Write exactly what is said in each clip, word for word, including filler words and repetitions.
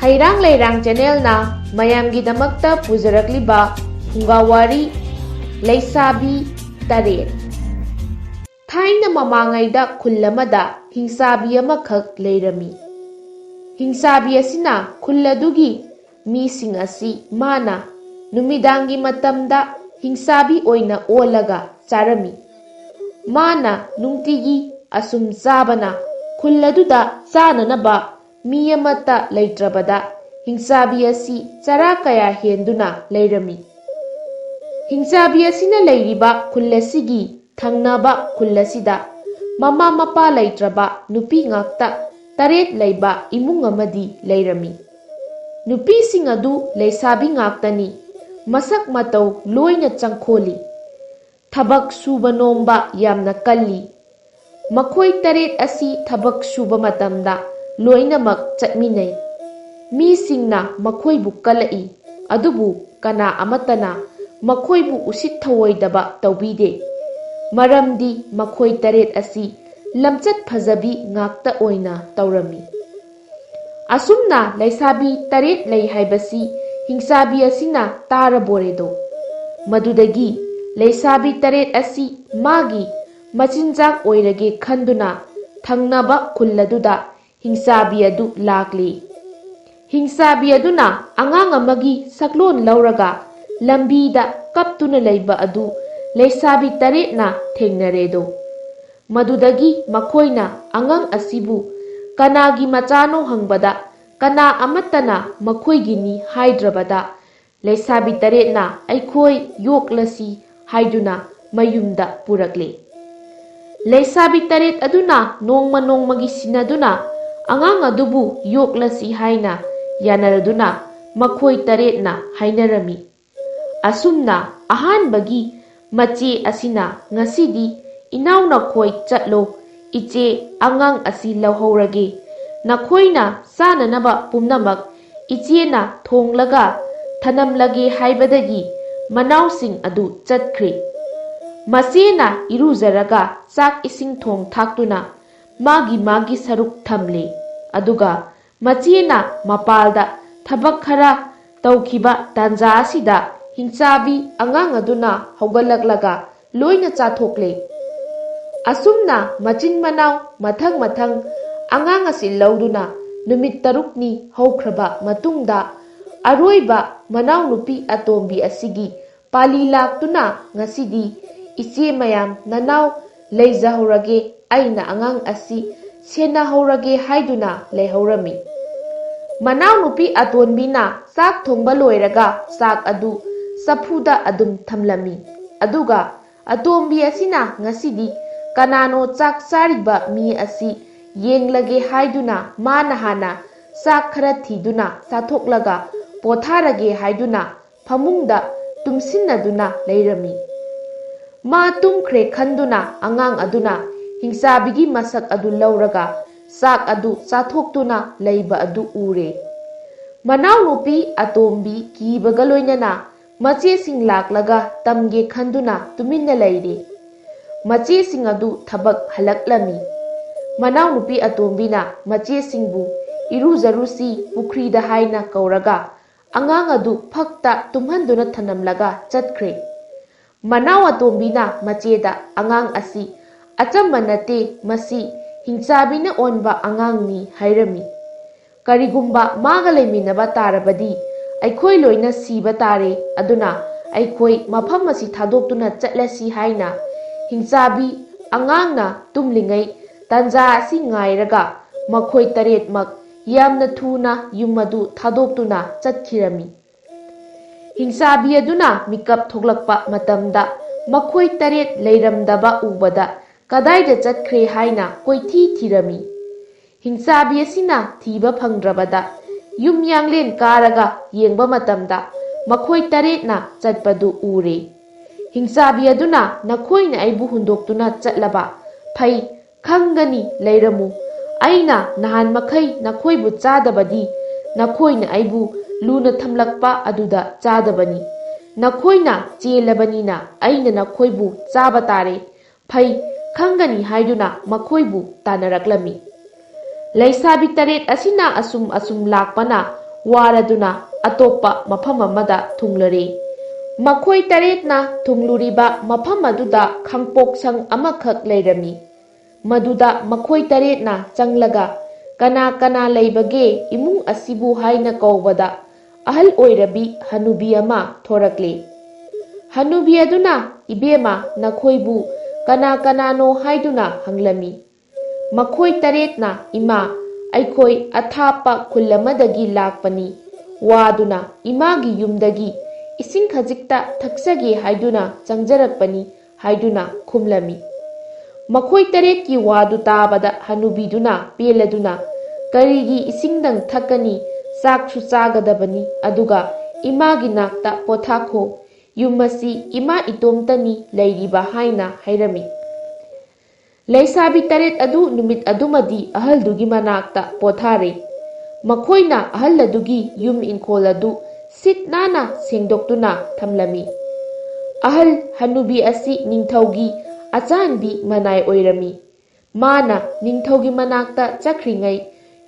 ꯍꯩꯔꯥꯡ ꯂꯩꯔꯥꯡ ꯆꯦꯅꯦꯜꯅ ꯃꯌꯥꯝꯒꯤꯗꯃꯛꯇ ꯄꯨꯖꯔꯛꯂꯤꯕ ꯐꯨꯡꯒꯥꯋꯥꯔꯤ ꯂꯩꯁꯥꯕꯤ ꯇꯔꯦꯠ꯫ ꯊꯥꯏꯅ ꯃꯃꯥꯡꯉꯩꯗ ꯈꯨꯜ ꯑꯃꯗ ꯍꯤꯡꯆꯥꯕꯤ ꯑꯃꯈꯛ ꯂꯩꯔꯝꯃꯤ꯫ ꯍꯤꯡꯆꯥꯕꯤ ꯑꯁꯤꯅ ꯈꯨꯜ ꯑꯗꯨꯒꯤ ꯃꯤꯁꯤꯡ ꯑꯁꯤ ꯃꯥꯅ ꯅꯨꯃꯤꯗꯥꯡꯒꯤ ꯃꯇꯝꯗ ꯍꯤꯡꯆꯥꯕꯤ ꯑꯣꯏꯅ ꯑꯣꯜꯂꯒ ꯆꯥꯔꯝꯃꯤ꯫ ꯃꯥꯅ ꯅꯨꯡꯇꯤꯒꯤ ꯑꯁꯨꯝ ꯆꯥꯕꯅ ꯈꯨꯜ ꯑꯗꯨꯗ ꯆꯥꯅꯅꯕ ꯃꯤ ꯑꯃꯠꯇ ꯂꯩꯇ꯭ꯔꯕꯗ ꯍꯤꯡꯆꯥꯕꯤ ꯑꯁꯤ ꯆꯔꯥ ꯀꯌꯥ ꯍꯦꯟꯗꯨꯅ ꯂꯩꯔꯝꯃꯤ꯫ ꯍꯤꯡꯆꯥꯕꯤ ꯑꯁꯤꯅ ꯂꯩꯔꯤꯕ ꯈꯨꯜ ꯑꯁꯤꯒꯤ ꯊꯪꯅꯕ ꯈꯨꯜ ꯑꯁꯤꯗ ꯃꯃꯥ ꯃꯄꯥ ꯂꯩꯇ꯭ꯔꯕ ꯅꯨꯄꯤ ꯉꯥꯛꯇ ꯇꯔꯦꯠ ꯂꯩꯕ ꯏꯃꯨꯡ ꯑꯃꯗꯤ ꯂꯩꯔꯝꯃꯤ꯫ ꯅꯨꯄꯤꯁꯤꯡ ꯑꯗꯨ ꯂꯩꯁꯥꯕꯤ ꯉꯥꯛꯇꯅꯤ꯫ ꯃꯁꯛ ꯃꯇꯧ ꯂꯣꯏꯅ ꯆꯪꯈꯣꯜꯂꯤ꯫ ꯊꯕꯛ ꯁꯨꯕ ꯅꯣꯝꯕ ꯌꯥꯝꯅ ꯀꯜꯂꯤ꯫ ꯃꯈꯣꯏ ꯇꯔꯦꯠ ꯑꯁꯤ ꯊꯕꯛ ꯁꯨꯕ ꯃꯇꯝꯗ ꯂꯣꯏꯅꯃꯛ ꯆꯠꯃꯤꯟꯅꯩ꯫ ꯃꯤꯁꯤꯡꯅ ꯃꯈꯣꯏꯕꯨ ꯀꯜꯂꯛꯏ, ꯑꯗꯨꯕꯨ ꯀꯅꯥ ꯑꯃꯠꯇꯅ ꯃꯈꯣꯏꯕꯨ ꯎꯁꯤꯠ ꯊꯑꯣꯏꯗꯕ ꯇꯧꯕꯤꯗꯦ, ꯃꯔꯝꯗꯤ ꯃꯈꯣꯏ ꯇꯔꯦꯠ ꯑꯁꯤ ꯂꯝꯆꯠ ꯐꯖꯕꯤ ꯉꯥꯛꯇ ꯑꯣꯏꯅ ꯇꯧꯔꯝꯃꯤ꯫ ꯑꯁꯨꯝꯅ ꯂꯩꯁꯥꯕꯤ ꯇꯔꯦꯠ ꯂꯩ ꯍꯥꯏꯕꯁꯤ ꯍꯤꯡꯆꯥꯕꯤ ꯑꯁꯤꯅ ꯇꯥꯔꯕꯣꯔꯦꯗꯣ꯫ ꯃꯗꯨꯗꯒꯤ ꯂꯩꯁꯥꯕꯤ ꯇꯔꯦꯠ ꯑꯁꯤ ꯃꯥꯒꯤ ꯃꯆꯤꯟꯖꯥꯛ ꯑꯣꯏꯔꯒꯦ ꯈꯟꯗꯨꯅ ꯊꯪꯅꯕ ꯈꯨꯜ ꯑꯗꯨꯗ ꯍꯤꯡꯆꯥꯕꯤ ꯑꯗꯨ ꯂꯥꯛꯂꯤ꯫ ꯍꯤꯡꯆꯥꯕꯤ ꯑꯗꯨꯅ ꯑꯉꯥꯡ ꯑꯃꯒꯤ ꯁꯛꯂꯣꯟ ꯂꯧꯔꯒ ꯂꯝꯕꯤꯗ ꯀꯞꯇꯨꯅ ꯂꯩꯕ ꯑꯗꯨ ꯂꯩꯁꯥꯕꯤ ꯇꯔꯦꯠꯅ ꯊꯦꯡꯅꯔꯦꯗꯣ꯫ ꯃꯗꯨꯗꯒꯤ ꯃꯈꯣꯏꯅ ꯑꯉꯥꯡ ꯑꯁꯤꯕꯨ ꯀꯅꯥꯒꯤ ꯃꯆꯥꯅꯣ ꯍꯪꯕꯗ, ꯀꯅꯥ ꯑꯃꯠꯇꯅ ꯃꯈꯣꯏꯒꯤꯅꯤ ꯍꯥꯏꯗ꯭ꯔꯕꯗ, ꯂꯩꯁꯥꯕꯤ ꯇꯔꯦꯠꯅ "ꯑꯩꯈꯣꯏ ꯌꯣꯛꯂꯁꯤ" ꯍꯥꯏꯗꯨꯅ ꯃꯌꯨꯝꯗ ꯄꯨꯔꯛꯂꯦ꯫ ꯂꯩꯁꯥꯕꯤ ꯇꯔꯦꯠ ꯑꯗꯨꯅ ꯅꯣꯡꯃ ꯅꯣꯡꯃꯒꯤ ꯁꯤꯟꯅꯗꯨꯅ ꯑꯉꯥꯡ ꯑꯗꯨꯕꯨ ꯌꯣꯛꯂꯁꯤ ꯍꯥꯏꯅ ꯌꯥꯅꯔꯗꯨꯅ ꯃꯈꯣꯏ ꯇꯔꯦꯠꯅ ꯍꯥꯏꯅꯔꯝꯃꯤ꯫ ꯑꯁꯨꯝꯅ ꯑꯍꯥꯟꯕꯒꯤ ꯃꯆꯦ ꯑꯁꯤꯅ, "ꯉꯁꯤꯗꯤ ꯏꯅꯥꯎ ꯅꯈꯣꯏ ꯆꯠꯂꯣ, ꯏꯆꯦ ꯑꯉꯥꯡ ꯑꯁꯤ ꯂꯧꯍꯧꯔꯒꯦ꯫ ꯅꯈꯣꯏꯅ ꯆꯥꯅꯅꯕ ꯄꯨꯝꯅꯃꯛ ꯏꯆꯦꯅ ꯊꯣꯡꯂꯒ ꯊꯅꯝꯂꯒꯦ" ꯍꯥꯏꯕꯗꯒꯤ ꯃꯅꯥꯎꯁꯤꯡ ꯑꯗꯨ ꯆꯠꯈ꯭ꯔꯦ꯫ ꯃꯆꯦꯅ ꯏꯔꯨꯖꯔꯒ ꯆꯥꯛ ꯏꯁꯤꯡ ꯊꯣꯡ ꯊꯥꯛꯇꯨꯅ ꯃꯥꯒꯤ ꯃꯥꯒꯤ ꯁꯔꯨꯛ ꯊꯝꯂꯦ꯫ ꯑꯗꯨꯒ ꯃꯆꯦꯅ ꯃꯄꯥꯜꯗ ꯊꯕꯛ ꯈꯔ ꯇꯧꯈꯤꯕ ꯇꯥꯟꯖꯥ ꯑꯁꯤꯗ ꯍꯤꯡꯆꯥꯕꯤ ꯑꯉꯥꯡ ꯑꯗꯨꯅ ꯍꯧꯒꯠꯂꯛꯂꯒ ꯂꯣꯏꯅ ꯆꯥꯊꯣꯛꯂꯦ꯫ ꯑꯁꯨꯝꯅ ꯃꯆꯤꯟ ꯃꯅꯥꯎ ꯃꯊꯪ ꯃꯊꯪ ꯑꯉꯥꯡ ꯑꯁꯤ ꯂꯧꯗꯨꯅ ꯅꯨꯃꯤꯠ ꯇꯔꯨꯛꯅꯤ ꯍꯧꯈ꯭ꯔꯕ ꯃꯇꯨꯡꯗ, ꯑꯔꯣꯏꯕ ꯃꯅꯥꯎꯅꯨꯄꯤ ꯑꯇꯣꯝꯕꯤ ꯑꯁꯤꯒꯤ ꯄꯥꯂꯤ ꯂꯥꯛꯇꯨꯅ ꯉꯁꯤꯗꯤ ꯏꯆꯦ ꯃꯌꯥꯝ ꯅꯅꯥꯎ ꯂꯩꯖꯍꯧꯔꯒꯦ, ꯑꯩꯅ ꯑꯉꯥꯡ ꯑꯁꯤ ꯁꯦꯟꯅꯍꯧꯔꯒꯦ ꯍꯥꯏꯗꯨꯅ ꯂꯩꯍꯧꯔꯝꯃꯤ꯫ ꯃꯅꯥꯎꯅꯨꯄꯤ ꯑꯇꯣꯟꯕꯤꯅ ꯆꯥꯛ ꯊꯣꯡꯕ ꯂꯣꯏꯔꯒ ꯆꯥꯛ ꯑꯗꯨ ꯆꯐꯨꯗ ꯑꯗꯨꯝ ꯊꯝꯂꯝꯃꯤ꯫ ꯑꯗꯨꯒ ꯑꯇꯣꯝꯕꯤ ꯑꯁꯤꯅ ꯉꯁꯤꯗꯤ ꯀꯅꯥꯅꯣ ꯆꯥꯛ ꯆꯥꯔꯤꯕ ꯃꯤ ꯑꯁꯤ ꯌꯦꯡꯂꯒꯦ ꯍꯥꯏꯗꯨꯅ ꯃꯥꯅ ꯍꯥꯟꯅ ꯆꯥꯛ ꯈꯔ ꯊꯤꯗꯨꯅ ꯆꯥꯊꯣꯛꯂꯒ ꯄꯣꯊꯥꯔꯒꯦ ꯍꯥꯏꯗꯨꯅ ꯐꯃꯨꯡꯗ ꯇꯨꯝꯁꯤꯟꯅꯗꯨꯅ ꯂꯩꯔꯝꯃꯤ꯫ ꯃꯥ ꯇꯨꯝꯈ꯭ꯔꯦ ꯈꯟꯗꯨꯅ ꯑꯉꯥꯡ ꯑꯗꯨꯅ ꯍꯤꯡꯆꯥꯕꯤꯒꯤ ꯃꯁꯛ ꯑꯗꯨ ꯂꯧꯔꯒ ꯆꯥꯛ ꯑꯗꯨ ꯆꯥꯊꯣꯛꯇꯨꯅ ꯂꯩꯕ ꯑꯗꯨ ꯎꯔꯦ꯫ ꯃꯅꯥꯎꯅꯨꯄꯤ ꯑꯇꯣꯝꯕꯤ ꯀꯤꯕꯒ ꯂꯣꯏꯅꯅ ꯃꯆꯦꯁꯤꯡ ꯂꯥꯛꯂꯒ ꯇꯝꯒꯦ ꯈꯟꯗꯨꯅ ꯇꯨꯃꯤꯟꯅ ꯂꯩꯔꯦ꯫ ꯃꯆꯦꯁꯤꯡ ꯑꯗꯨ ꯊꯕꯛ ꯍꯜꯂꯛꯂꯝꯃꯤ꯫ ꯃꯅꯥꯎꯅꯨꯄꯤ ꯑꯇꯣꯝꯕꯤꯅ ꯃꯆꯦꯁꯤꯡꯕꯨ "ꯏꯔꯨꯖꯔꯨꯁꯤ ꯄꯨꯈ꯭ꯔꯤꯗ" ꯍꯥꯏꯅ ꯀꯧꯔꯒ ꯑꯉꯥꯡ ꯑꯗꯨ ꯐꯛꯇ ꯇꯨꯝꯍꯟꯗꯨꯅ ꯊꯅꯝꯂꯒ ꯆꯠꯈ꯭ꯔꯦ꯫ ꯃꯅꯥꯎ ꯑꯇꯣꯝꯕꯤꯅ ꯃꯆꯦꯗ "ꯑꯉꯥꯡ ꯑꯁꯤ ꯑꯆꯝꯕ ꯅꯠꯇꯦ, ꯃꯁꯤ ꯍꯤꯡꯆꯥꯕꯤꯅ ꯑꯣꯟꯕ ꯑꯉꯥꯡꯅꯤ" ꯍꯥꯏꯔꯝꯃꯤ꯫ "ꯀꯔꯤꯒꯨꯝꯕ ꯃꯥꯒ ꯂꯩꯃꯤꯟꯅꯕ ꯇꯥꯔꯕꯗꯤ ꯑꯩꯈꯣꯏ ꯂꯣꯏꯅ ꯁꯤꯕ ꯇꯥꯔꯦ, ꯑꯗꯨꯅ ꯑꯩꯈꯣꯏ ꯃꯐꯝ ꯑꯁꯤ ꯊꯥꯗꯣꯛꯇꯨꯅ ꯆꯠꯂꯁꯤ" ꯍꯥꯏꯅ ꯍꯤꯡꯆꯥꯕꯤ ꯑꯉꯥꯡꯅ ꯇꯨꯝꯂꯤꯉꯩ ꯇꯥꯟꯖꯥ ꯑꯁꯤ ꯉꯥꯏꯔꯒ ꯃꯈꯣꯏ ꯇꯔꯦꯠꯃꯛ ꯌꯥꯝꯅ ꯊꯨꯅ ꯌꯨꯝ ꯑꯗꯨ ꯊꯥꯗꯣꯛꯇꯨꯅ ꯆꯠꯈꯤꯔꯝꯃꯤ꯫ ꯍꯤꯡꯆꯥꯕꯤ ꯑꯗꯨꯅ ꯃꯤꯀꯞ ꯊꯣꯛꯂꯛꯄ ꯃꯇꯝꯗ ꯃꯈꯣꯏ ꯇꯔꯦꯠ ꯂꯩꯔꯝꯗꯕ ꯎꯕꯗ ꯀꯗꯥꯏꯗ ꯆꯠꯈ꯭ꯔꯦ ꯍꯥꯏꯅ ꯀꯣꯏꯊꯤ ꯊꯤꯔꯝꯃꯤ꯫ ꯍꯤꯡꯆꯥꯕꯤ ꯑꯁꯤꯅ ꯊꯤꯕ ꯐꯪꯗ꯭ꯔꯕꯗ ꯌꯨꯝ ꯌꯥꯡꯂꯦꯟ ꯀꯥꯔꯒ ꯌꯦꯡꯕ ꯃꯇꯝꯗ ꯃꯈꯣꯏ ꯇꯔꯦꯠꯅ ꯆꯠꯄꯗꯨ ꯎꯔꯦ꯫ ꯍꯤꯡꯆꯥꯕꯤ ꯑꯗꯨꯅ "ꯅꯈꯣꯏꯅ ꯑꯩꯕꯨ ꯍꯨꯟꯗꯣꯛꯇꯨꯅ ꯆꯠꯂꯕ? ꯐꯩ, ꯈꯪꯒꯅꯤ, ꯂꯩꯔꯝꯃꯨ꯫ ꯑꯩꯅ ꯅꯍꯥꯟ ꯃꯈꯩ ꯅꯈꯣꯏꯕꯨ ꯆꯥꯗꯕꯗꯤ ꯅꯈꯣꯏꯅ ꯑꯩꯕꯨ ꯂꯨꯅ ꯊꯝꯂꯛꯄ ꯑꯗꯨꯗ ꯆꯥꯗꯕꯅꯤ꯫ ꯅꯈꯣꯏꯅ ꯆꯦꯜꯂꯕꯅꯤꯅ ꯑꯩꯅ ꯅꯈꯣꯏꯕꯨ ꯆꯥꯕ ꯇꯥꯔꯦ꯫ ꯐꯩ, ꯈꯪꯒꯅꯤ" ꯍꯥꯏꯗꯨꯅ ꯃꯈꯣꯏꯕꯨ ꯇꯥꯟꯅꯔꯛꯂꯝꯃꯤ꯫ ꯂꯩꯁꯥꯕꯤ ꯇꯔꯦꯠ ꯑꯁꯤꯅ ꯑꯁꯨꯝ ꯑꯁꯨꯝ ꯂꯥꯛꯄꯅ ꯋꯥꯔꯗꯨꯅ ꯑꯇꯣꯞꯄ ꯃꯐꯝ ꯑꯃꯗ ꯊꯨꯡꯂꯔꯦ꯫ ꯃꯈꯣꯏ ꯇꯔꯦꯠꯅ ꯊꯨꯡꯂꯨꯔꯤꯕ ꯃꯐꯝ ꯑꯗꯨꯗ ꯈꯥꯡꯄꯣꯛꯁꯪ ꯑꯃꯈꯛ ꯂꯩꯔꯝꯃꯤ꯫ ꯃꯗꯨꯗ ꯃꯈꯣꯏ ꯇꯔꯦꯠꯅ ꯆꯪꯂꯒ "ꯀꯅꯥ ꯀꯅꯥ ꯂꯩꯕꯒꯦ ꯏꯃꯨꯡ ꯑꯁꯤꯕꯨ?" ꯍꯥꯏꯅ ꯀꯧꯕꯗ, ꯑꯍꯜ ꯑꯣꯏꯔꯕꯤ ꯍꯅꯨꯕꯤ ꯑꯃ ꯊꯣꯔꯛꯂꯦ꯫ ꯍꯅꯨꯕꯤ ꯑꯗꯨꯅ, "ꯏꯕꯦꯝꯃ, ꯅꯈꯣꯏꯕꯨ ꯀꯅꯥ ꯀꯅꯥꯅꯣ?" ꯍꯥꯏꯗꯨꯅ ꯍꯪꯂꯝꯃꯤ꯫ ꯃꯈꯣꯏ ꯇꯔꯦꯠꯅ, "ꯏꯃꯥ, ꯑꯩꯈꯣꯏ ꯑꯊꯥꯞꯄ ꯈꯨꯜ ꯑꯃꯗꯒꯤ ꯂꯥꯛꯄꯅꯤ꯫ ꯋꯥꯗꯨꯅ ꯏꯃꯥꯒꯤ ꯌꯨꯝꯗꯒꯤ ꯏꯁꯤꯡ ꯈꯖꯤꯛꯇ ꯊꯛꯆꯒꯦ ꯍꯥꯏꯗꯨꯅ ꯆꯪꯖꯔꯛꯄꯅꯤ" ꯍꯥꯏꯗꯨꯅ ꯈꯨꯝꯂꯝꯃꯤ꯫ ꯃꯈꯣꯏ ꯇꯔꯦꯠꯀꯤ ꯋꯥꯗꯨ ꯇꯥꯕꯗ ꯍꯅꯨꯕꯤꯗꯨꯅ ꯄꯦꯜꯂꯗꯨꯅ, "ꯀꯔꯤꯒꯤ ꯏꯁꯤꯡꯗꯪ ꯊꯛꯀꯅꯤ? ꯆꯥꯛꯁꯨ ꯆꯥꯒꯗꯕꯅꯤ, ꯑꯗꯨꯒ ꯏꯃꯥꯒꯤ ꯅꯥꯛꯇ ꯄꯣꯊꯥꯈꯣ꯫ ꯌꯨꯝ ꯑꯁꯤ ꯏꯃꯥ ꯏꯇꯣꯝꯇꯅꯤ ꯂꯩꯔꯤꯕ" ꯍꯥꯏꯅ ꯍꯥꯏꯔꯝꯃꯤ꯫ ꯂꯩꯁꯥꯕꯤ ꯇꯔꯦꯠ ꯑꯗꯨ ꯅꯨꯃꯤꯠ ꯑꯗꯨꯃꯗꯤ ꯑꯍꯜꯗꯨꯒꯤ ꯃꯅꯥꯛꯇ ꯄꯣꯊꯥꯔꯦ꯫ ꯃꯈꯣꯏꯅ ꯑꯍꯜ ꯑꯗꯨꯒꯤ ꯌꯨꯝ ꯏꯪꯈꯣꯜ ꯑꯗꯨ ꯁꯤꯠ ꯅꯥꯟꯅ ꯁꯦꯡꯗꯣꯛꯇꯨꯅ ꯊꯝꯂꯝꯃꯤ꯫ ꯑꯍꯜ ꯍꯅꯨꯕꯤ ꯑꯁꯤ ꯅꯤꯡꯊꯧꯒꯤ ꯑꯆꯥꯟꯕꯤ ꯃꯅꯥꯏ ꯑꯣꯏꯔꯝꯃꯤ꯫ ꯃꯥꯅ ꯅꯤꯡꯊꯧꯒꯤ ꯃꯅꯥꯛꯇ ꯆꯠꯈ꯭ꯔꯤꯉꯩ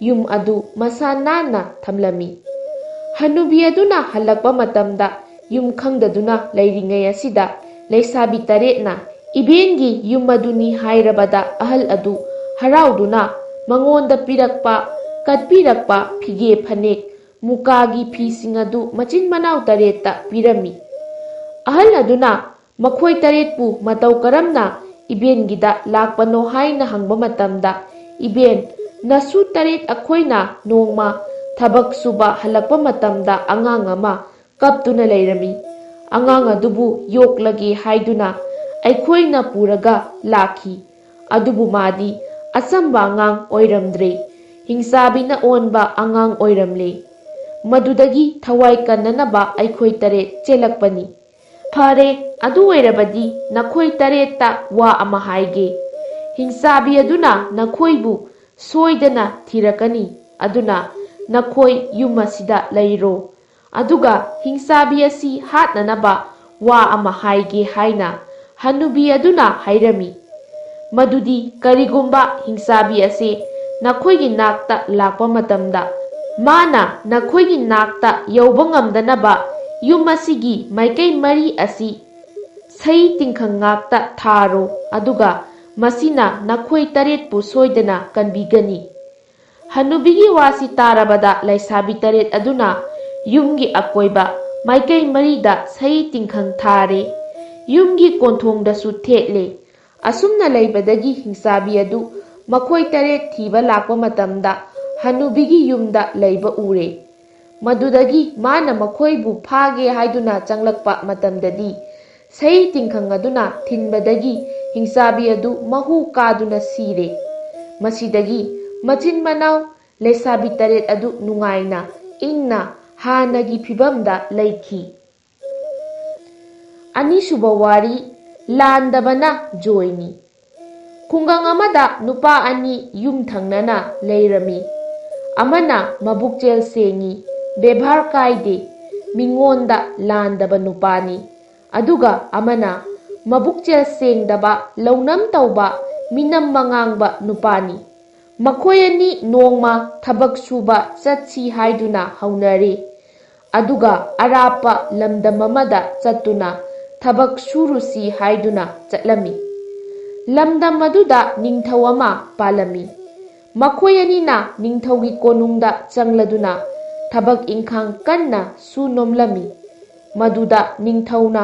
ꯌꯨꯝ ꯑꯗꯨ ꯃꯁꯥ ꯅꯥꯟꯅ ꯊꯝꯂꯝꯃꯤ꯫ ꯍꯅꯨꯕꯤ ꯑꯗꯨꯅ ꯍꯜꯂꯛꯄ ꯃꯇꯝꯗ ꯌꯨꯝ ꯈꯪꯗꯗꯨꯅ ꯂꯩꯔꯤꯉꯩ ꯑꯁꯤꯗ ꯂꯩꯁꯥꯕꯤ ꯇꯔꯦꯠꯅ ꯏꯕꯦꯟꯒꯤ ꯌꯨꯝ ꯑꯗꯨꯅꯤ ꯍꯥꯏꯔꯕꯗ ꯑꯍꯜ ꯑꯗꯨ ꯍꯔꯥꯎꯗꯨꯅ ꯃꯉꯣꯟꯗ ꯄꯤꯔꯛꯄ, ꯀꯠꯄꯤꯔꯛꯄ ꯐꯤꯒꯦ ꯐꯅꯦꯛ, ꯃꯨꯀꯥꯒꯤ ꯐꯤꯁꯤꯡ ꯑꯗꯨ ꯃꯆꯤꯟ ꯃꯅꯥꯎ ꯇꯔꯦꯠꯇ ꯄꯤꯔꯝꯃꯤ꯫ ꯑꯍꯜ ꯑꯗꯨꯅ ꯃꯈꯣꯏ ꯇꯔꯦꯠꯄꯨ ꯃꯇꯧ ꯀꯔꯝꯅ ꯏꯕꯦꯟꯒꯤꯗ ꯂꯥꯛꯄꯅꯣ ꯍꯥꯏꯅ ꯍꯪꯕ ꯃꯇꯝꯗ, "ꯏꯕꯦꯟ, ꯅꯁꯨ ꯇꯔꯦꯠ ꯑꯩꯈꯣꯏꯅ ꯅꯣꯡꯃ ꯊꯕꯛ ꯁꯨꯕ ꯍꯜꯂꯛꯄ ꯃꯇꯝꯗ ꯑꯉꯥꯡ ꯑꯃ ꯀꯞꯇꯨꯅ ꯂꯩꯔꯝꯃꯤ꯫ ꯑꯉꯥꯡ ꯑꯗꯨꯕꯨ ꯌꯣꯛꯂꯒꯦ ꯍꯥꯏꯗꯨꯅ ꯑꯩꯈꯣꯏꯅ ꯄꯨꯔꯒ ꯂꯥꯛꯈꯤ꯫ ꯑꯗꯨꯕꯨ ꯃꯥꯗꯤ ꯑꯆꯝꯕ ꯑꯉꯥꯡ ꯑꯣꯏꯔꯝꯗ꯭ꯔꯦ, ꯍꯤꯡꯆꯥꯕꯤꯅ ꯑꯣꯟꯕ ꯑꯉꯥꯡ ꯑꯣꯏꯔꯝꯂꯦ꯫ ꯃꯗꯨꯗꯒꯤ ꯊꯋꯥꯏ ꯀꯟꯅꯅꯕ ꯑꯩꯈꯣꯏ ꯇꯔꯦꯠ ꯆꯦꯜꯂꯛꯄꯅꯤ꯫ ꯐꯔꯦ, ꯑꯗꯨ ꯑꯣꯏꯔꯕꯗꯤ ꯅꯈꯣꯏ ꯇꯔꯦꯠꯇ ꯋꯥ ꯑꯃ ꯍꯥꯏꯒꯦ꯫ ꯍꯤꯡꯆꯥꯕꯤ ꯑꯗꯨꯅ ꯅꯈꯣꯏꯕꯨ ꯁꯣꯏꯗꯅ ꯊꯤꯔꯛꯀꯅꯤ꯫ ꯑꯗꯨꯅ ꯅꯈꯣꯏ ꯌꯨꯝ ꯑꯁꯤꯗ ꯂꯩꯔꯣ꯫ ꯑꯗꯨꯒ ꯍꯤꯡꯆꯥꯕꯤ ꯑꯁꯤ ꯍꯥꯠꯅꯅꯕ ꯋꯥ ꯑꯃ ꯍꯥꯏꯒꯦ" ꯍꯥꯏꯅ ꯍꯅꯨꯕꯤ ꯑꯗꯨꯅ ꯍꯥꯏꯔꯝꯃꯤ꯫ ꯃꯗꯨꯗꯤ ꯀꯔꯤꯒꯨꯝꯕ ꯍꯤꯡꯆꯥꯕꯤ ꯑꯁꯤ ꯅꯈꯣꯏꯒꯤ ꯅꯥꯛꯇ ꯂꯥꯛꯄ ꯃꯇꯝꯗ, ꯃꯥꯅ ꯅꯈꯣꯏꯒꯤ ꯅꯥꯛꯇ ꯌꯧꯕ ꯉꯝꯗꯅꯕ ꯌꯨꯝ ꯑꯁꯤꯒꯤ ꯃꯥꯏꯀꯩ ꯃꯔꯤ ꯑꯁꯤ ꯁꯍꯤ ꯇꯤꯡꯈꯪ ꯉꯥꯛꯇ ꯊꯥꯔꯣ, ꯑꯗꯨꯒ ꯃꯁꯤꯅ ꯅꯈꯣꯏ ꯇꯔꯦꯠꯄꯨ ꯁꯣꯏꯗꯅ ꯀꯟꯕꯤꯒꯅꯤ꯫ ꯍꯅꯨꯕꯤꯒꯤ ꯋꯥꯁꯤ ꯇꯥꯔꯕꯗ ꯂꯩꯁꯥꯕꯤ ꯇꯔꯦꯠ ꯑꯗꯨꯅ ꯌꯨꯝꯒꯤ ꯑꯀꯣꯏꯕ ꯃꯥꯏꯀꯩ ꯃꯔꯤꯗ ꯁꯍꯤ ꯇꯤꯡꯈꯪ ꯊꯥꯔꯦ, ꯌꯨꯝꯒꯤ ꯀꯣꯟꯊꯣꯡꯗꯁꯨ ꯊꯦꯠꯂꯦ꯫ ꯑꯁꯨꯝꯅ ꯂꯩꯕꯗꯒꯤ ꯍꯤꯡꯆꯥꯕꯤ ꯑꯗꯨ ꯃꯈꯣꯏ ꯇꯔꯦꯠ ꯊꯤꯕ ꯂꯥꯛꯄ ꯃꯇꯝꯗ ꯍꯅꯨꯕꯤꯒꯤ ꯌꯨꯝꯗ ꯂꯩꯕ ꯎꯔꯦ꯫ ꯃꯗꯨꯗꯒꯤ ꯃꯥꯅ ꯃꯈꯣꯏꯕꯨ ꯐꯥꯒꯦ ꯍꯥꯏꯗꯨꯅ ꯆꯪꯂꯛꯄ ꯃꯇꯝꯗꯗꯤ, ꯁꯍꯤ ꯇꯤꯡꯈꯪ ꯑꯗꯨꯅ ꯊꯤꯟꯕꯗꯒꯤ ꯍꯤꯡꯆꯥꯕꯤ ꯑꯗꯨ ꯃꯍꯨ ꯀꯥꯗꯨꯅ ꯁꯤꯔꯦ꯫ ꯃꯁꯤꯗꯒꯤ ꯃꯆꯤꯟ ꯃꯅꯥꯎ ꯂꯩꯁꯥꯕꯤ ꯇꯔꯦꯠ ꯑꯗꯨ ꯅꯨꯡꯉꯥꯏꯅ, ꯏꯪꯅ, ꯍꯥꯟꯅꯒꯤ ꯐꯤꯕꯝꯗ ꯂꯩꯈꯤ꯫ ꯑꯅꯤꯁꯨꯕ ꯋꯥꯔꯤ, ꯂꯥꯟꯗꯕꯅ ꯖꯣꯏꯅꯤ꯫ ꯈꯨꯡꯒꯪ ꯑꯃꯗ ꯅꯨꯄꯥ ꯑꯅꯤ ꯌꯨꯝ ꯊꯪꯅꯅ ꯂꯩꯔꯝꯃꯤ꯫ ꯑꯃꯅ ꯃꯕꯨꯛꯆꯦꯜ ꯁꯦꯡꯉꯤ, ꯕꯦꯕꯥꯔ ꯀꯥꯏꯗꯦ, ꯃꯤꯉꯣꯟꯗ ꯂꯥꯟꯗꯕ ꯅꯨꯄꯥꯅꯤ꯫ ꯑꯗꯨꯒ ꯑꯃꯅ ꯃꯕꯨꯛꯆꯦꯜ ꯁꯦꯡꯗꯕ, ꯂꯧꯅꯝ ꯇꯧꯕ, ꯃꯤꯅꯝ ꯃꯉꯥꯡꯕ ꯅꯨꯄꯥꯅꯤ꯫ ꯃꯈꯣꯏ ꯑꯅꯤ ꯅꯣꯡꯃ ꯊꯕꯛ ꯁꯨꯕ ꯆꯠꯁꯤ ꯍꯥꯏꯗꯨꯅ ꯍꯧꯅꯔꯦ꯫ ꯑꯗꯨꯒ ꯑꯔꯥꯞꯄ ꯂꯝꯗꯝ ꯑꯃꯗ ꯆꯠꯇꯨꯅ ꯊꯕꯛ ꯁꯨꯔꯨꯁꯤ ꯍꯥꯏꯗꯨꯅ ꯆꯠꯂꯝꯃꯤ꯫ ꯂꯝꯗꯝ ꯑꯗꯨꯗ ꯅꯤꯡꯊꯧ ꯑꯃ ꯄꯥꯜꯂꯝꯃꯤ꯫ ꯃꯈꯣꯏ ꯑꯅꯤꯅ ꯅꯤꯡꯊꯧꯒꯤ ꯀꯣꯅꯨꯡꯗ ꯆꯪꯂꯗꯨꯅ ꯊꯕꯛ ꯏꯪꯈꯥꯡ ꯀꯟꯅ ꯁꯨ ꯅꯣꯝꯂꯝꯃꯤ꯫ ꯃꯗꯨꯗ ꯅꯤꯡꯊꯧꯅ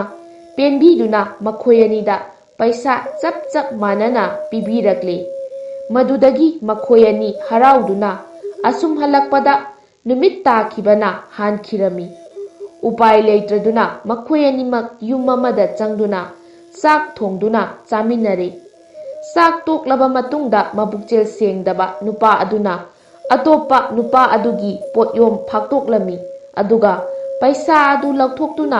ꯄꯦꯟꯕꯤꯗꯨꯅ ꯃꯈꯣꯏ ꯑꯅꯤꯗ ꯄꯩꯁꯥ ꯆꯞ ꯆꯞ ꯃꯥꯟꯅꯅ ꯄꯤꯕꯤꯔꯛꯂꯦ꯫ ꯃꯗꯨꯗꯒꯤ ꯃꯈꯣꯏ ꯑꯅꯤ ꯍꯔꯥꯎꯗꯨꯅ ꯑꯁꯨꯝ ꯍꯜꯂꯛꯄꯗ ꯅꯨꯃꯤꯠ ꯇꯥꯈꯤꯕꯅ ꯍꯥꯟꯈꯤꯔꯝꯃꯤ꯫ ꯎꯄꯥꯏ ꯂꯩꯇ꯭ꯔꯗꯨꯅ ꯃꯈꯣꯏ ꯑꯅꯤꯃꯛ ꯌꯨꯝ ꯑꯃꯗ ꯆꯪꯗꯨꯅ ꯆꯥꯛ ꯊꯣꯡꯗꯨꯅ ꯆꯥꯃꯤꯟꯅꯔꯦ꯫ ꯆꯥꯛ ꯇꯣꯛꯂꯕ ꯃꯇꯨꯡꯗ ꯃꯕꯨꯛꯆꯦꯜ ꯁꯦꯡꯗꯕ ꯅꯨꯄꯥ ꯑꯗꯨꯅ ꯑꯇꯣꯞꯄ ꯅꯨꯄꯥ ꯑꯗꯨꯒꯤ ꯄꯣꯠꯌꯣꯝ ꯐꯥꯛꯇꯣꯛꯂꯝꯃꯤ, ꯑꯗꯨꯒ ꯄꯩꯁꯥ ꯑꯗꯨ ꯂꯧꯊꯣꯛꯇꯨꯅ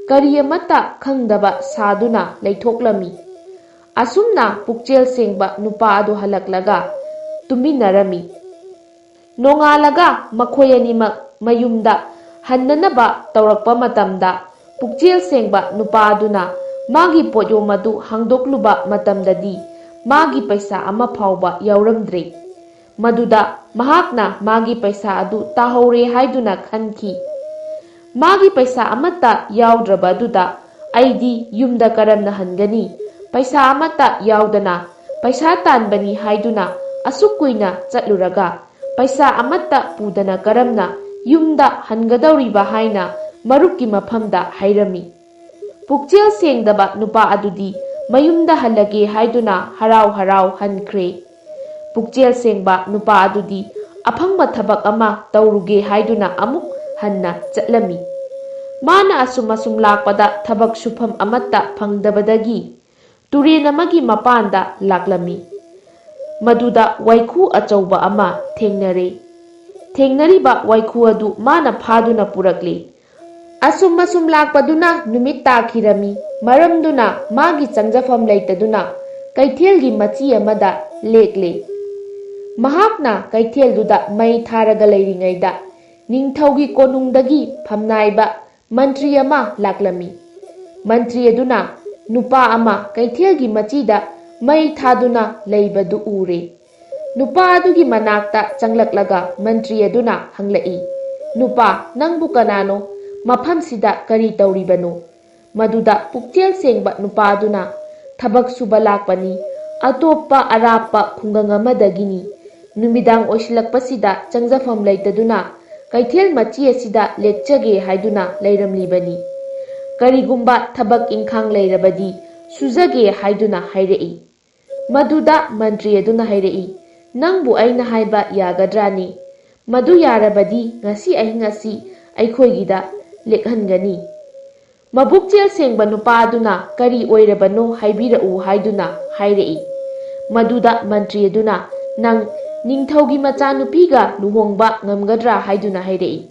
ꯀꯔꯤ ꯑꯃꯠꯇ ꯈꯪꯗꯕ ꯁꯥꯗꯨꯅ ꯂꯩꯊꯣꯛꯂꯝꯃꯤ꯫ ꯑꯁꯨꯝꯅ ꯄꯨꯛꯆꯦꯜ ꯁꯦꯡꯕ ꯅꯨꯄꯥ ꯑꯗꯨ ꯍꯜꯂꯛꯂꯒ ꯇꯨꯃꯤꯟꯅꯔꯝꯃꯤ꯫ ꯅꯣꯡꯉꯥꯜꯂꯒ ꯃꯈꯣꯏ ꯑꯅꯤꯃꯛ ꯃꯌꯨꯝꯗ ꯍꯟꯅꯅꯕ ꯇꯧꯔꯛꯄ ꯃꯇꯝꯗ, ꯄꯨꯛꯆꯦꯜ ꯁꯦꯡꯕ ꯅꯨꯄꯥ ꯑꯗꯨꯅ ꯃꯥꯒꯤ ꯄꯣꯠꯌꯣꯝ ꯑꯗꯨ ꯍꯥꯡꯗꯣꯛꯂꯨꯕ ꯃꯇꯝꯗꯗꯤ, ꯃꯥꯒꯤ ꯄꯩꯁꯥ ꯑꯃ ꯐꯥꯎꯕ ꯌꯥꯎꯔꯝꯗ꯭ꯔꯦ꯫ ꯃꯗꯨꯗ ꯃꯍꯥꯛꯅ ꯃꯥꯒꯤ ꯄꯩꯁꯥ ꯑꯗꯨ ꯇꯥꯍꯧꯔꯦ ꯍꯥꯏꯗꯨꯅ ꯈꯟꯈꯤ꯫ ꯃꯥꯒꯤ ꯄꯩꯁꯥ ꯑꯃꯠꯇ ꯌꯥꯎꯗ꯭ꯔꯕ ꯑꯗꯨꯗ ꯑꯩꯗꯤ ꯌꯨꯝꯗ ꯀꯔꯝꯅ ꯍꯟꯒꯅꯤ? ꯄꯩꯁꯥ ꯑꯃꯠꯇ ꯌꯥꯎꯗꯅ ꯄꯩꯁꯥ ꯇꯥꯟꯕꯅꯤ ꯍꯥꯏꯗꯨꯅ ꯑꯁꯨꯛ ꯀꯨꯏꯅ ꯆꯠꯂꯨꯔꯒ ꯄꯩꯁꯥ ꯑꯃꯠꯇ ꯄꯨꯗꯅ ꯀꯔꯝꯅ ꯌꯨꯝꯗ ꯍꯟꯒꯗꯧꯔꯤꯕ ꯍꯥꯏꯅ ꯃꯔꯨꯞꯀꯤ ꯃꯐꯝꯗ ꯍꯥꯏꯔꯝꯃꯤ꯫ ꯄꯨꯛꯆꯦꯜ ꯁꯦꯡꯗꯕ ꯅꯨꯄꯥ ꯑꯗꯨꯗꯤ ꯃꯌꯨꯝꯗ ꯍꯜꯂꯒꯦ ꯍꯥꯏꯗꯨꯅ ꯍꯔꯥꯎ ꯍꯔꯥꯎ ꯍꯟꯈ꯭ꯔꯦ꯫ ꯄꯨꯛꯆꯦꯜ ꯁꯦꯡꯕ ꯅꯨꯄꯥ ꯑꯗꯨꯗꯤ ꯑꯐꯪꯕ ꯊꯕꯛ ꯑꯃ ꯇꯧꯔꯨꯒꯦ ꯍꯥꯏꯗꯨꯅ ꯑꯃꯨꯛ ꯍꯟꯅ ꯆꯠꯂꯝꯃꯤ꯫ ꯃꯥꯅ ꯑꯁꯨꯝ ꯑꯁꯨꯝ ꯂꯥꯛꯄꯗ ꯊꯕꯛ ꯁꯨꯐꯝ ꯑꯃꯠꯇ ꯐꯪꯗꯕꯗꯒꯤ ꯇꯨꯔꯦꯟ ꯑꯃꯒꯤ ꯃꯄꯥꯟꯗ ꯂꯥꯛꯂꯝꯃꯤ꯫ ꯃꯗꯨꯗ ꯋꯥꯏꯈꯨ ꯑꯆꯧꯕ ꯑꯃ ꯊꯦꯡꯅꯔꯦ꯫ ꯊꯦꯡꯅꯔꯤꯕ ꯋꯥꯏꯈꯨ ꯑꯗꯨ ꯃꯥꯅ ꯐꯥꯗꯨꯅ ꯄꯨꯔꯛꯂꯦ꯫ ꯑꯁꯨꯝ ꯑꯁꯨꯝ ꯂꯥꯛꯄꯗꯨꯅ ꯅꯨꯃꯤꯠ ꯇꯥꯈꯤꯔꯝꯃꯤ꯫ ꯃꯔꯝꯗꯨꯅ ꯃꯥꯒꯤ ꯆꯪꯖꯐꯝ ꯂꯩꯇꯗꯨꯅ ꯀꯩꯊꯦꯜꯒꯤ ꯃꯆꯤ ꯑꯃꯗ ꯂꯦꯛꯂꯦ꯫ ꯃꯍꯥꯛꯅ ꯀꯩꯊꯦꯜꯗꯨꯗ ꯃꯩ ꯊꯥꯔꯒ ꯂꯩꯔꯤꯉꯩꯗ ꯅꯤꯡꯊꯧꯒꯤ ꯀꯣꯅꯨꯡꯗꯒꯤ ꯐꯝꯅꯥꯏꯕ ꯃꯟꯇ꯭ꯔꯤ ꯑꯃ ꯂꯥꯛꯂꯝꯃꯤ꯫ ꯃꯟꯇ꯭ꯔꯤ ꯑꯗꯨꯅ ꯅꯨꯄꯥ ꯑꯃ ꯀꯩꯊꯦꯜꯒꯤ ꯃꯆꯤꯗ ꯃꯩ ꯊꯥꯗꯨꯅ ꯂꯩꯕꯗꯨ ꯎꯔꯦ꯫ ꯅꯨꯄꯥ ꯑꯗꯨꯒꯤ ꯃꯅꯥꯛꯇ ꯆꯪꯂꯛꯂꯒ ꯃꯟꯇ꯭ꯔꯤ ꯑꯗꯨꯅ ꯍꯪꯂꯛꯏ, "ꯅꯨꯄꯥ, ꯅꯪꯕꯨ ꯀꯅꯥꯅꯣ? ꯃꯐꯝꯁꯤꯗ ꯀꯔꯤ ꯇꯧꯔꯤꯕꯅꯣ?" ꯃꯗꯨꯗ ꯄꯨꯛꯆꯦꯜ ꯁꯦꯡꯕ ꯅꯨꯄꯥ ꯑꯗꯨꯅ, "ꯊꯕꯛ ꯁꯨꯕ ꯂꯥꯛꯄꯅꯤ, ꯑꯇꯣꯞꯄ ꯑꯔꯥꯞꯄ ꯈꯨꯡꯒꯪ ꯑꯃꯗꯒꯤꯅꯤ꯫ ꯅꯨꯃꯤꯗꯥꯡ ꯑꯣꯏꯁꯤꯜꯂꯛꯄꯁꯤꯗ ꯆꯪꯖꯐꯝ ꯂꯩꯇꯗꯨꯅ ꯀꯩꯊꯦꯜ ꯃꯆꯤ ꯑꯁꯤꯗ ꯂꯦꯛꯆꯒꯦ ꯍꯥꯏꯗꯨꯅ ꯂꯩꯔꯝꯂꯤꯕꯅꯤ꯫ ꯀꯔꯤꯒꯨꯝꯕ ꯊꯕꯛ ꯏꯪꯈꯥꯡ ꯂꯩꯔꯕꯗꯤ ꯁꯨꯖꯒꯦ" ꯍꯥꯏꯗꯨꯅ ꯍꯥꯏꯔꯛꯏ꯫ ꯃꯗꯨꯗ ꯃꯟꯇ꯭ꯔꯤ ꯑꯗꯨꯅ ꯍꯥꯏꯔꯛꯏ, "ꯅꯪꯕꯨ ꯑꯩꯅ ꯍꯥꯏꯕ ꯌꯥꯒꯗ꯭ꯔꯥꯅꯦ? ꯃꯗꯨ ꯌꯥꯔꯕꯗꯤ ꯉꯁꯤ ꯑꯍꯤꯡ ꯑꯁꯤ ꯑꯩꯈꯣꯏꯒꯤꯗ ꯂꯦꯛꯍꯟꯒꯅꯤ꯫" ꯃꯕꯨꯛꯆꯦꯜ ꯁꯦꯡꯕ ꯅꯨꯄꯥ ꯑꯗꯨꯅ, "ꯀꯔꯤ ꯑꯣꯏꯔꯕꯅꯣ ꯍꯥꯏꯕꯤꯔꯛꯎ" ꯍꯥꯏꯗꯨꯅ ꯍꯥꯏꯔꯛꯏ꯫ ꯃꯗꯨꯗ ꯃꯟꯇ꯭ꯔꯤ ꯑꯗꯨꯅ, "ꯅꯪ ꯅꯤꯡꯊꯧꯒꯤ ꯃꯆꯥꯅꯨꯄꯤꯒ ꯂꯨꯍꯣꯡꯕ ꯉꯝꯒꯗ꯭ꯔꯥ?" ꯍꯥꯏꯗꯨꯅ ꯍꯥꯏꯔꯛꯏ꯫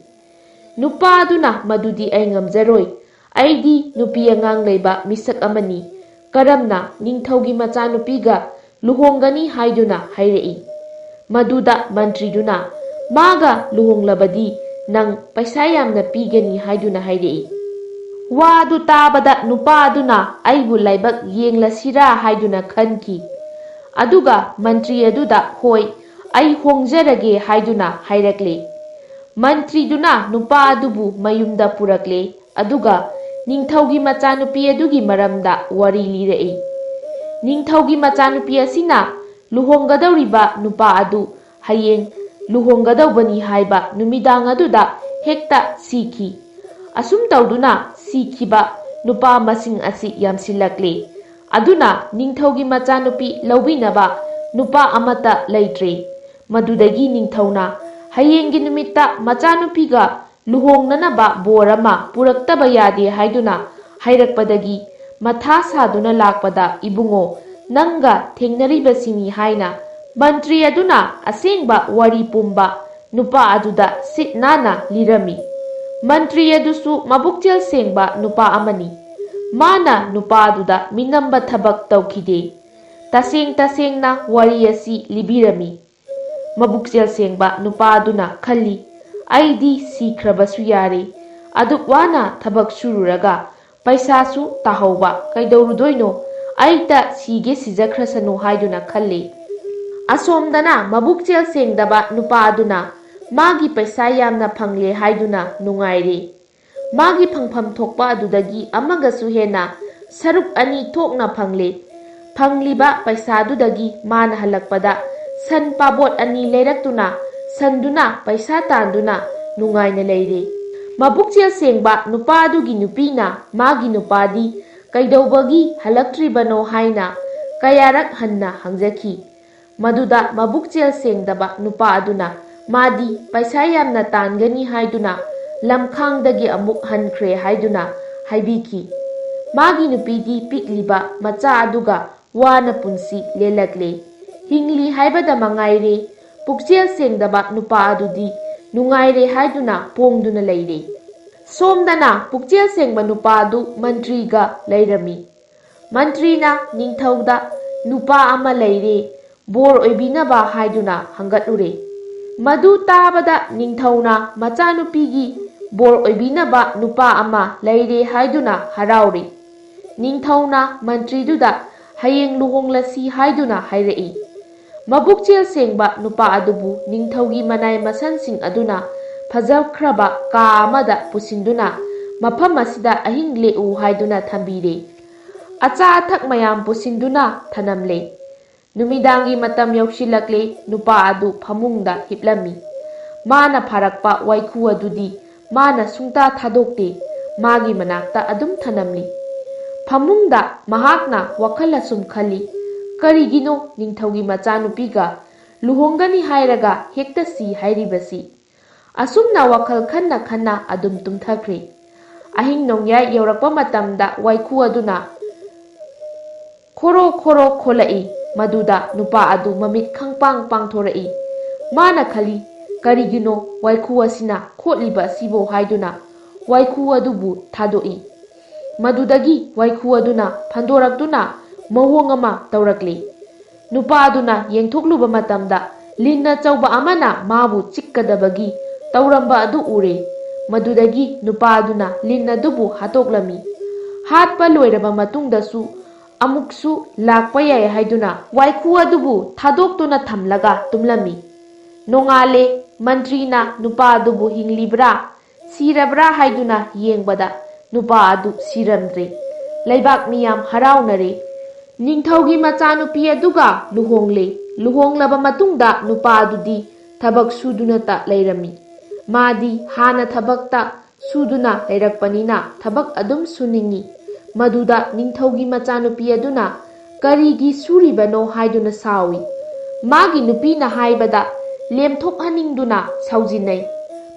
ꯅꯨꯄꯥ ꯑꯗꯨꯅ, "ꯃꯗꯨꯗꯤ ꯑꯩ ꯉꯝꯖꯔꯣꯏ꯫ ꯑꯩꯗꯤ ꯅꯨꯄꯤ ꯑꯉꯥꯡ ꯂꯩꯕ ꯃꯤꯁꯛ ꯑꯃꯅꯤ꯫ ꯀꯔꯝꯅ ꯅꯤꯡꯊꯧꯒꯤ ꯃꯆꯥꯅꯨꯄꯤꯒ ꯂꯨꯍꯣꯡꯒꯅꯤ?" ꯍꯥꯏꯗꯨꯅ ꯍꯥꯏꯔꯛꯏ꯫ ꯃꯗꯨꯗ ꯃꯟꯇ꯭ꯔꯤꯗꯨꯅ, "ꯃꯥꯒ ꯂꯨꯍꯣꯡꯂꯕꯗꯤ ꯅꯪ ꯄꯩꯁꯥ ꯌꯥꯝꯅ ꯄꯤꯒꯅꯤ" ꯍꯥꯏꯗꯨꯅ ꯍꯥꯏꯔꯛꯏ꯫ ꯋꯥꯗꯨ ꯇꯥꯕꯗ ꯅꯨꯄꯥ ꯑꯗꯨꯅ ꯑꯩꯕꯨ ꯂꯥꯏꯕꯛ ꯌꯦꯡꯂꯁꯤꯔꯥ ꯍꯥꯏꯗꯨꯅ ꯈꯟꯈꯤ꯫ ꯑꯗꯨꯒ ꯃꯟꯇ꯭ꯔꯤ ꯑꯗꯨꯗ, "ꯍꯣꯏ, "ꯑꯩ ꯍꯣꯡꯖꯔꯒꯦ" ꯍꯥꯏꯗꯨꯅ ꯍꯥꯏꯔꯛꯂꯦ꯫ ꯃꯟꯇ꯭ꯔꯤꯗꯨꯅ ꯅꯨꯄꯥ ꯑꯗꯨꯕꯨ ꯃꯌꯨꯝꯗ ꯄꯨꯔꯛꯂꯦ, ꯑꯗꯨꯒ ꯅꯤꯡꯊꯧꯒꯤ ꯃꯆꯥꯅꯨꯄꯤ ꯑꯗꯨꯒꯤ ꯃꯔꯝꯗ ꯋꯥꯔꯤ ꯂꯤꯔꯛꯏ꯫ ꯅꯤꯡꯊꯧꯒꯤ ꯃꯆꯥꯅꯨꯄꯤ ꯑꯁꯤꯅ ꯂꯨꯍꯣꯡꯒꯗꯧꯔꯤꯕ ꯅꯨꯄꯥ ꯑꯗꯨ ꯍꯌꯦꯡ ꯂꯨꯍꯣꯡꯒꯗꯧꯕꯅꯤ ꯍꯥꯏꯕ ꯅꯨꯃꯤꯗꯥꯡ ꯑꯗꯨꯗ ꯍꯦꯛꯇ ꯁꯤꯈꯤ꯫ ꯑꯁꯨꯝ ꯇꯧꯗꯨꯅ ꯁꯤꯈꯤꯕ ꯅꯨꯄꯥ ꯃꯁꯤꯡ ꯑꯁꯤ ꯌꯥꯝꯁꯤꯜꯂꯛꯂꯦ꯫ ꯑꯗꯨꯅ ꯅꯤꯡꯊꯧꯒꯤ ꯃꯆꯥꯅꯨꯄꯤ ꯂꯧꯕꯤꯅꯕ ꯅꯨꯄꯥ ꯑꯃꯠꯇ ꯂꯩꯇ꯭ꯔꯦ꯫ ꯃꯗꯨꯗꯒꯤ ꯅꯤꯡꯊꯧꯅ ꯍꯌꯦꯡꯒꯤ ꯅꯨꯃꯤꯠꯇ ꯃꯆꯥꯅꯨꯄꯤꯒ ꯂꯨꯍꯣꯡꯅꯅꯕ ꯕꯣꯔ ꯑꯃ ꯄꯨꯔꯛꯇꯕ ꯌꯥꯗꯦ ꯍꯥꯏꯗꯨꯅ ꯍꯥꯏꯔꯛꯄꯗꯒꯤ, ꯃꯊꯥ ꯁꯥꯗꯨꯅ ꯂꯥꯛꯄꯗ ꯏꯕꯨꯡꯉꯣ ꯅꯪꯒ ꯊꯦꯡꯅꯔꯤꯕꯁꯤꯅꯤ ꯍꯥꯏꯅ ꯃꯟꯇ꯭ꯔꯤ ꯑꯗꯨꯅ ꯑꯁꯦꯡꯕ ꯋꯥꯔꯤ ꯄꯨꯝꯕ ꯅꯨꯄꯥ ꯑꯗꯨꯗ ꯁꯤꯠ ꯅꯥꯟꯅ ꯂꯤꯔꯝꯃꯤ꯫ ꯃꯟꯇ꯭ꯔꯤ ꯑꯗꯨꯁꯨ ꯃꯕꯨꯛꯆꯦꯜ ꯁꯦꯡꯕ ꯅꯨꯄꯥ ꯑꯃꯅꯤ꯫ ꯃꯥꯅ ꯅꯨꯄꯥ ꯑꯗꯨꯗ ꯃꯤꯅꯝꯕ ꯊꯕꯛ ꯇꯧꯈꯤꯗꯦ꯫ ꯇꯁꯦꯡ ꯇꯁꯦꯡꯅ ꯋꯥꯔꯤ ꯑꯁꯤ ꯂꯤꯕꯤꯔꯝꯃꯤ꯫ ꯃꯕꯨꯛꯆꯦꯜ ꯁꯦꯡꯕ ꯅꯨꯄꯥ ꯑꯗꯨꯅ ꯈꯜꯂꯤ, "ꯑꯩꯗꯤ ꯁꯤꯈ꯭ꯔꯕꯁꯨ ꯌꯥꯔꯦ꯫ ꯑꯗꯨꯛ ꯋꯥꯅ ꯊꯕꯛ ꯁꯨꯔꯨꯔꯒ ꯄꯩꯁꯥꯁꯨ ꯇꯥꯍꯧꯕ ꯀꯩꯗꯧꯔꯨꯗꯣꯏꯅꯣ? ꯑꯩꯇ ꯁꯤꯒꯦ ꯁꯤꯖꯈ꯭ꯔꯁꯅꯨ" ꯍꯥꯏꯗꯨꯅ ꯈꯜꯂꯤ꯫ ꯑꯁꯣꯝꯗꯅ ꯃꯕꯨꯛꯆꯦꯜ ꯁꯦꯡꯗꯕ ꯅꯨꯄꯥ ꯑꯗꯨꯅ ꯃꯥꯒꯤ ꯄꯩꯁꯥ ꯌꯥꯝꯅ ꯐꯪꯂꯦ ꯍꯥꯏꯗꯨꯅ ꯅꯨꯡꯉꯥꯏꯔꯦ꯫ ꯃꯥꯒꯤ ꯐꯪꯐꯝ ꯊꯣꯛꯄ ꯑꯗꯨꯗꯒꯤ ꯑꯃꯒꯁꯨ ꯍꯦꯟꯅ ꯁꯔꯨꯛ ꯑꯅꯤ ꯊꯣꯛꯅ ꯐꯪꯂꯦ꯫ ꯐꯪꯂꯤꯕ ꯄꯩꯁꯥꯗꯨꯗꯒꯤ ꯃꯥꯅ ꯍꯜꯂꯛꯄꯗ ꯁꯟ ꯄꯥꯕꯣꯠ ꯑꯅꯤ ꯂꯩꯔꯛꯇꯨꯅ ꯁꯟꯗꯨꯅ ꯄꯩꯁꯥ ꯇꯥꯟꯗꯨꯅ ꯅꯨꯡꯉꯥꯏꯅ ꯂꯩꯔꯦ꯫ ꯃꯕꯨꯛꯆꯦꯜ ꯁꯦꯡꯕ ꯅꯨꯄꯥ ꯑꯗꯨꯒꯤ ꯅꯨꯄꯤꯅ ꯃꯥꯒꯤ ꯅꯨꯄꯥꯗꯤ ꯀꯩꯗꯧꯕꯒꯤ ꯍꯜꯂꯛꯇ꯭ꯔꯤꯕꯅꯣ ꯍꯥꯏꯅ ꯀꯌꯥꯔꯛ ꯍꯟꯅ ꯍꯪꯖꯈꯤ꯫ ꯃꯗꯨꯗ ꯃꯕꯨꯛꯆꯦꯜ ꯁꯦꯡꯗꯕ ꯅꯨꯄꯥ ꯑꯗꯨꯅ ꯃꯥꯗꯤ ꯄꯩꯁꯥ ꯌꯥꯝꯅ ꯇꯥꯟꯒꯅꯤ ꯍꯥꯏꯗꯨꯅ ꯂꯝꯈꯥꯡꯗꯒꯤ ꯑꯃꯨꯛ ꯍꯟꯈ꯭ꯔꯦ ꯍꯥꯏꯗꯨꯅ ꯍꯥꯏꯕꯤꯈꯤ꯫ ꯃꯥꯒꯤ ꯅꯨꯄꯤꯗꯤ ꯄꯤꯛꯂꯤꯕ ꯃꯆꯥ ꯑꯗꯨꯒ ꯋꯥꯅ ꯄꯨꯟꯁꯤ ꯂꯦꯜꯂꯛꯂꯦ꯫ ꯍꯤꯡꯂꯤ ꯍꯥꯏꯕꯗ ꯃꯉꯥꯏꯔꯦ, ꯄꯨꯛꯆꯦꯜ ꯁꯦꯡꯗꯕ ꯅꯨꯄꯥ ꯑꯗꯨꯗꯤ ꯅꯨꯡꯉꯥꯏꯔꯦ ꯍꯥꯏꯗꯨꯅ ꯄꯣꯡꯗꯨꯅ ꯂꯩꯔꯦ꯫ ꯁꯣꯝꯗꯅ ꯄꯨꯛꯆꯦꯜ ꯁꯦꯡꯕ ꯅꯨꯄꯥ ꯑꯗꯨ ꯃꯟꯇ꯭ꯔꯤꯒ ꯂꯩꯔꯝꯃꯤ꯫ ꯃꯟꯇ꯭ꯔꯤꯅ ꯅꯤꯡꯊꯧꯗ "ꯅꯨꯄꯥ ꯑꯃ ꯂꯩꯔꯦ, ꯕꯣꯔ ꯑꯣꯏꯕꯤꯅꯕ" ꯍꯥꯏꯗꯨꯅ ꯍꯪꯒꯠꯂꯨꯔꯦ꯫ ꯃꯗꯨ ꯇꯥꯕꯗ ꯅꯤꯡꯊꯧꯅ ꯃꯆꯥꯅꯨꯄꯤꯒꯤ ꯕꯣꯔ ꯑꯣꯏꯕꯤꯅꯕ ꯅꯨꯄꯥ ꯑꯃ ꯂꯩꯔꯦ ꯍꯥꯏꯗꯨꯅ ꯍꯔꯥꯎꯔꯤ꯫ ꯅꯤꯡꯊꯧꯅ ꯃꯟꯇ꯭ꯔꯤꯗꯨꯗ "ꯍꯌꯦꯡ ꯂꯨꯍꯣꯡꯂꯁꯤ" ꯍꯥꯏꯗꯨꯅ ꯍꯥꯏꯔꯛꯏ꯫ ꯃꯕꯨꯛꯆꯦꯜ ꯁꯦꯡꯕ ꯅꯨꯄꯥ ꯑꯗꯨꯕꯨ ꯅꯤꯡꯊꯧꯒꯤ ꯃꯅꯥꯏ ꯃꯁꯟꯁꯤꯡ ꯑꯗꯨꯅ ꯐꯖꯈ꯭ꯔꯕ ꯀꯥ ꯑꯃꯗ ꯄꯨꯁꯤꯟꯗꯨꯅ ꯃꯐꯝ ꯑꯁꯤꯗ ꯑꯍꯤꯡ ꯂꯦꯛꯎ ꯍꯥꯏꯗꯨꯅ ꯊꯝꯕꯤꯔꯦ꯫ ꯑꯆꯥ ꯑꯊꯛ ꯃꯌꯥꯝ ꯄꯨꯁꯤꯟꯗꯨꯅ ꯊꯅꯝꯂꯦ꯫ ꯅꯨꯃꯤꯗꯥꯡꯒꯤ ꯃꯇꯝ ꯌꯧꯁꯤꯜꯂꯛꯂꯦ꯫ ꯅꯨꯄꯥ ꯑꯗꯨ ꯐꯃꯨꯡꯗ ꯍꯤꯞꯂꯝꯃꯤ꯫ ꯃꯥꯅ ꯐꯥꯔꯛꯄ ꯋꯥꯏꯈꯨ ꯑꯗꯨꯗꯤ ꯃꯥꯅ ꯁꯨꯡꯇꯥ ꯊꯥꯗꯣꯛꯇꯦ꯫ ꯃꯥꯒꯤ ꯃꯅꯥꯛꯇ ꯑꯗꯨꯝ ꯊꯅꯝꯂꯤ꯫ ꯐꯃꯨꯡꯗ ꯃꯍꯥꯛꯅ ꯋꯥꯈꯜ ꯑꯁꯨꯝ ꯈꯜꯂꯤ, "ꯀꯔꯤꯒꯤꯅꯣ ꯅꯤꯡꯊꯧꯒꯤ ꯃꯆꯥꯅꯨꯄꯤꯒ ꯂꯨꯍꯣꯡꯒꯅꯤ ꯍꯥꯏꯔꯒ ꯍꯦꯛꯇ ꯁꯤ ꯍꯥꯏꯔꯤꯕꯁꯤ?" ꯑꯁꯨꯝꯅ ꯋꯥꯈꯜ ꯈꯟꯅ ꯈꯟꯅ ꯑꯗꯨꯝ ꯇꯨꯝꯊꯈ꯭ꯔꯦ꯫ ꯑꯍꯤꯡ ꯅꯣꯡꯌꯥꯏ ꯌꯧꯔꯛꯄ ꯃꯇꯝꯗ ꯋꯥꯏꯈꯨ ꯑꯗꯨꯅ ꯈꯣꯔꯣ ꯈꯣꯔꯣ ꯈꯣꯠꯂꯛꯏ꯫ ꯃꯗꯨꯗ ꯅꯨꯄꯥ ꯑꯗꯨ ꯃꯃꯤꯠ ꯈꯪꯄꯥꯡ ꯄꯥꯡꯊꯣꯔꯛꯏ꯫ ꯃꯥꯅ ꯈꯜꯂꯤ, "ꯀꯔꯤꯒꯤꯅꯣ ꯋꯥꯏꯈꯨ ꯑꯁꯤꯅ ꯈꯣꯠꯂꯤꯕ ꯑꯁꯤꯕꯣ?" ꯍꯥꯏꯗꯨꯅ ꯋꯥꯏꯈꯨ ꯑꯗꯨꯕꯨ ꯊꯥꯗꯣꯛꯏ꯫ ꯃꯗꯨꯗꯒꯤ ꯋꯥꯏꯈꯨ ꯑꯗꯨꯅ ꯐꯟꯗꯣꯔꯛꯇꯨꯅ ꯃꯑꯣꯡ ꯑꯃ ꯇꯧꯔꯛꯂꯤ꯫ ꯅꯨꯄꯥ ꯑꯗꯨꯅ ꯌꯦꯡꯊꯣꯛꯂꯨꯕ ꯃꯇꯝꯗ ꯂꯤꯟ ꯑꯆꯧꯕ ꯑꯃꯅ ꯃꯥꯕꯨ ꯆꯤꯛꯀꯗꯕꯒꯤ ꯇꯧꯔꯝꯕ ꯑꯗꯨ ꯎꯔꯦ꯫ ꯃꯗꯨꯗꯒꯤ ꯅꯨꯄꯥ ꯑꯗꯨꯅ ꯂꯤꯟ ꯑꯗꯨꯕꯨ ꯍꯥꯠꯇꯣꯛꯂꯝꯃꯤ꯫ ꯍꯥꯠꯄ ꯂꯣꯏꯔꯕ ꯃꯇꯨꯡꯗꯁꯨ ꯑꯃꯨꯛꯁꯨ ꯂꯥꯛꯄ ꯌꯥꯏ ꯍꯥꯏꯗꯨꯅ ꯋꯥꯏꯈꯨ ꯑꯗꯨꯕꯨ ꯊꯥꯗꯣꯛꯇꯨꯅ ꯊꯝꯂꯒ ꯇꯨꯝꯂꯝꯃꯤ꯫ ꯅꯣꯡꯉꯥꯜꯂꯦ꯫ ꯃꯟꯇ꯭ꯔꯤꯅ ꯅꯨꯄꯥ ꯑꯗꯨꯕꯨ ꯍꯤꯡꯂꯤꯕ꯭ꯔꯥ ꯁꯤꯔꯕ꯭ꯔꯥ ꯍꯥꯏꯗꯨꯅ ꯌꯦꯡꯕꯗ ꯅꯨꯄꯥ ꯑꯗꯨ ꯁꯤꯔꯝꯗ꯭ꯔꯦ꯫ ꯂꯩꯕꯥꯛ ꯃꯤꯌꯥꯝ ꯍꯔꯥꯎꯅꯔꯦ꯫ ꯅꯤꯡꯊꯧꯒꯤ ꯃꯆꯥꯅꯨꯄꯤ ꯑꯗꯨꯒ ꯂꯨꯍꯣꯡꯂꯦ꯫ ꯂꯨꯍꯣꯡꯂꯕ ꯃꯇꯨꯡꯗ ꯅꯨꯄꯥ ꯑꯗꯨꯗꯤ ꯊꯕꯛ ꯁꯨꯗꯨꯅꯇ ꯂꯩꯔꯝꯃꯤ꯫ ꯃꯥꯗꯤ ꯍꯥꯟꯅ ꯊꯕꯛꯇ ꯁꯨꯗꯨꯅ ꯂꯩꯔꯛꯄꯅꯤꯅ ꯊꯕꯛ ꯑꯗꯨꯝ ꯁꯨꯅꯤꯡꯏ꯫ ꯃꯗꯨꯗ ꯅꯤꯡꯊꯧꯒꯤ ꯃꯆꯥꯅꯨꯄꯤ ꯑꯗꯨꯅ "ꯀꯔꯤꯒꯤ ꯁꯨꯔꯤꯕꯅꯣ?" ꯍꯥꯏꯗꯨꯅ ꯁꯥꯎꯏ꯫ ꯃꯥꯒꯤ ꯅꯨꯄꯤꯅ ꯍꯥꯏꯕꯗ ꯂꯦꯝꯊꯣꯛꯍꯟꯅꯤꯡꯗꯨꯅ ꯁꯥꯎꯖꯤꯟꯅꯩ꯫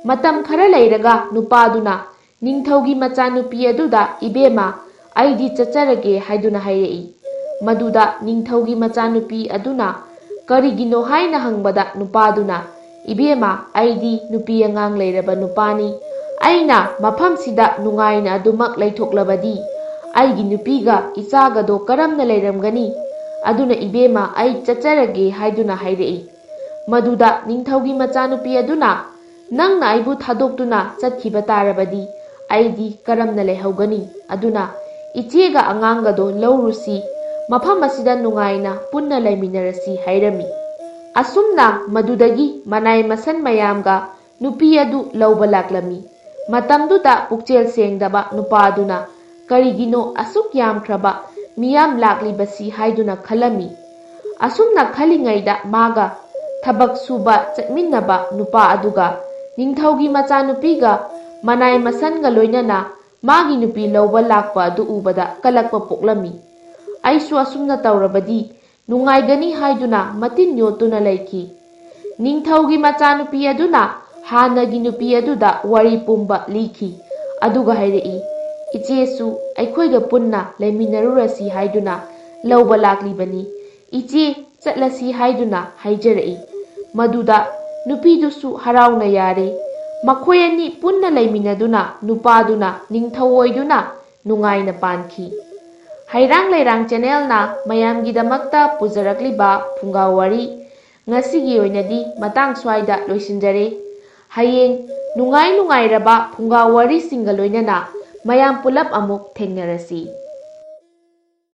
ꯃꯇꯝ ꯈꯔ ꯂꯩꯔꯒ ꯅꯨꯄꯥꯗꯨꯅ ꯅꯤꯡꯊꯧꯒꯤ ꯃꯆꯥꯅꯨꯄꯤ ꯑꯗꯨꯗ, "ꯏꯕꯦꯝꯃ, ꯑꯩꯗꯤ ꯆꯠꯆꯔꯒꯦ" ꯍꯥꯏꯗꯨꯅ ꯍꯥꯏꯔꯛꯏ꯫ ꯃꯗꯨꯗ ꯅꯤꯡꯊꯧꯒꯤ ꯃꯆꯥꯅꯨꯄꯤ ꯑꯗꯨꯅ, "ꯀꯔꯤꯒꯤꯅꯣ?" ꯍꯥꯏꯅ ꯍꯪꯕꯗ ꯅꯨꯄꯥꯗꯨꯅ, "ꯏꯕꯦꯝꯃ, ꯑꯩꯗꯤ ꯅꯨꯄꯤ ꯑꯉꯥꯡ ꯂꯩꯔꯕ ꯅꯨꯄꯥꯅꯤ꯫ ꯑꯩꯅ ꯃꯐꯝꯁꯤꯗ ꯅꯨꯡꯉꯥꯏꯅ ꯑꯗꯨꯃꯛ ꯂꯩꯊꯣꯛꯂꯕꯗꯤ ꯑꯩꯒꯤ ꯅꯨꯄꯤꯒ ꯏꯆꯥꯒꯗꯣ ꯀꯔꯝꯅ ꯂꯩꯔꯝꯒꯅꯤ? ꯑꯗꯨꯅ ꯏꯕꯦꯝꯃ, ꯑꯩ ꯆꯠꯆꯔꯒꯦ" ꯍꯥꯏꯗꯨꯅ ꯍꯥꯏꯔꯛꯏ꯫ ꯃꯗꯨꯗ ꯅꯤꯡꯊꯧꯒꯤ ꯃꯆꯥꯅꯨꯄꯤ ꯑꯗꯨꯅ, "ꯅꯪꯅ ꯑꯩꯕꯨ ꯊꯥꯗꯣꯛꯇꯨꯅ ꯆꯠꯈꯤꯕ ꯇꯥꯔꯕꯗꯤ ꯑꯩꯗꯤ ꯀꯔꯝꯅ ꯂꯩꯍꯧꯒꯅꯤ? ꯑꯗꯨꯅ ꯏꯆꯦꯒ ꯑꯉꯥꯡꯒꯗꯣ ꯂꯧꯔꯨꯁꯤ, ꯃꯐꯝ ꯑꯁꯤꯗ ꯅꯨꯡꯉꯥꯏꯅ ꯄꯨꯟꯅ ꯂꯩꯃꯤꯟꯅꯔꯁꯤ ꯍꯥꯏꯔꯝꯃꯤ꯫ ꯑꯁꯨꯝꯅ ꯃꯗꯨꯗꯒꯤ ꯃꯅꯥꯏ ꯃꯁꯟ ꯃꯌꯥꯝꯒ ꯅꯨꯄꯤ ꯑꯗꯨ ꯂꯧꯕ ꯂꯥꯛꯂꯝꯃꯤ꯫ ꯃꯇꯝꯗꯨꯗ ꯄꯨꯛꯆꯦꯜ ꯁꯦꯡꯗꯕ ꯅꯨꯄꯥ ꯑꯗꯨꯅ ꯀꯔꯤꯒꯤꯅꯣ ꯑꯁꯨꯛ ꯌꯥꯝꯈ꯭ꯔꯕ ꯃꯤꯌꯥꯝ ꯂꯥꯛꯂꯤꯕꯁꯤ ꯍꯥꯏꯗꯨꯅ ꯈꯜꯂꯝꯃꯤ꯫ ꯑꯁꯨꯝꯅ ꯈꯜꯂꯤꯉꯩꯗ ꯃꯥꯒ ꯊꯕꯛ ꯁꯨꯕ ꯆꯠꯃꯤꯟꯅꯕ ꯅꯨꯄꯥ ꯑꯗꯨꯒ ꯅꯤꯡꯊꯧꯒꯤ ꯃꯆꯥꯅꯨꯄꯤꯒ ꯃꯅꯥꯏ ꯃꯁꯟꯒ ꯂꯣꯏꯅꯅ ꯃꯥꯒꯤ ꯅꯨꯄꯤ ꯂꯧꯕ ꯂꯥꯛꯄ ꯑꯗꯨ ꯎꯕꯗ ꯀꯂꯛꯄ ꯄꯣꯛꯂꯝꯃꯤ꯫ ꯑꯩꯁꯨ ꯑꯁꯨꯝꯅ ꯇꯧꯔꯕꯗꯤ ꯅꯨꯡꯉꯥꯏꯒꯅꯤ ꯍꯥꯏꯗꯨꯅ ꯃꯇꯤꯟ ꯌꯣꯠꯇꯨꯅ ꯂꯩꯈꯤ꯫ ꯅꯤꯡꯊꯧꯒꯤ ꯃꯆꯥꯅꯨꯄꯤ ꯑꯗꯨꯅ ꯍꯥꯟꯅꯒꯤ ꯅꯨꯄꯤ ꯑꯗꯨꯗ ꯋꯥꯔꯤ ꯄꯨꯝꯕ ꯂꯤꯈꯤ꯫ ꯑꯗꯨꯒ ꯍꯥꯏꯔꯛꯏ, "ꯏꯆꯦꯁꯨ ꯑꯩꯈꯣꯏꯒ ꯄꯨꯟꯅ ꯂꯩꯃꯤꯟꯅꯔꯨꯔꯁꯤ ꯍꯥꯏꯗꯨꯅ ꯂꯧꯕ ꯂꯥꯛꯂꯤꯕꯅꯤ꯫ ꯏꯆꯦ ꯆꯠꯂꯁꯤ ꯍꯥꯏꯗꯨꯅ ꯍꯥꯏꯖꯔꯛꯏ꯫" ꯃꯗꯨꯗ ꯅꯨꯄꯤꯗꯨꯁꯨ ꯍꯔꯥꯎꯅ ꯌꯥꯔꯦ꯫ ꯃꯈꯣꯏ ꯑꯅꯤ ꯄꯨꯟꯅ ꯂꯩꯃꯤꯟꯅꯗꯨꯅ ꯅꯨꯄꯥꯗꯨꯅ ꯅꯤꯡꯊꯧ ꯑꯣꯏꯗꯨꯅ ꯅꯨꯡꯉꯥꯏꯅ ꯄꯥꯟꯈꯤ꯫ ꯍꯩꯔꯥꯡ ꯂꯩꯔꯥꯡ ꯆꯦꯅꯦꯜꯅ ꯃꯌꯥꯝꯒꯤꯗꯃꯛꯇ ꯄꯨꯖꯔꯛꯂꯤꯕ ꯐꯨꯡꯒꯥ ꯋꯥꯔꯤ ꯉꯁꯤꯒꯤ ꯑꯣꯏꯅꯗꯤ ꯃꯇꯥꯡ ꯁ꯭ꯋꯥꯏꯗ ꯂꯣꯏꯁꯤꯟꯖꯔꯦ꯫ ꯍꯌꯦꯡ ꯅꯨꯡꯉꯥꯏ ꯅꯨꯡꯉꯥꯏꯔꯕ ꯐꯨꯡꯒꯥ ꯋꯥꯔꯤꯁꯤꯡꯒ ꯂꯣꯏꯅꯅ ꯃꯌꯥꯝ ꯄꯨꯂꯞ ꯑꯃꯨꯛ ꯊꯦꯡꯅꯔꯁꯤ꯫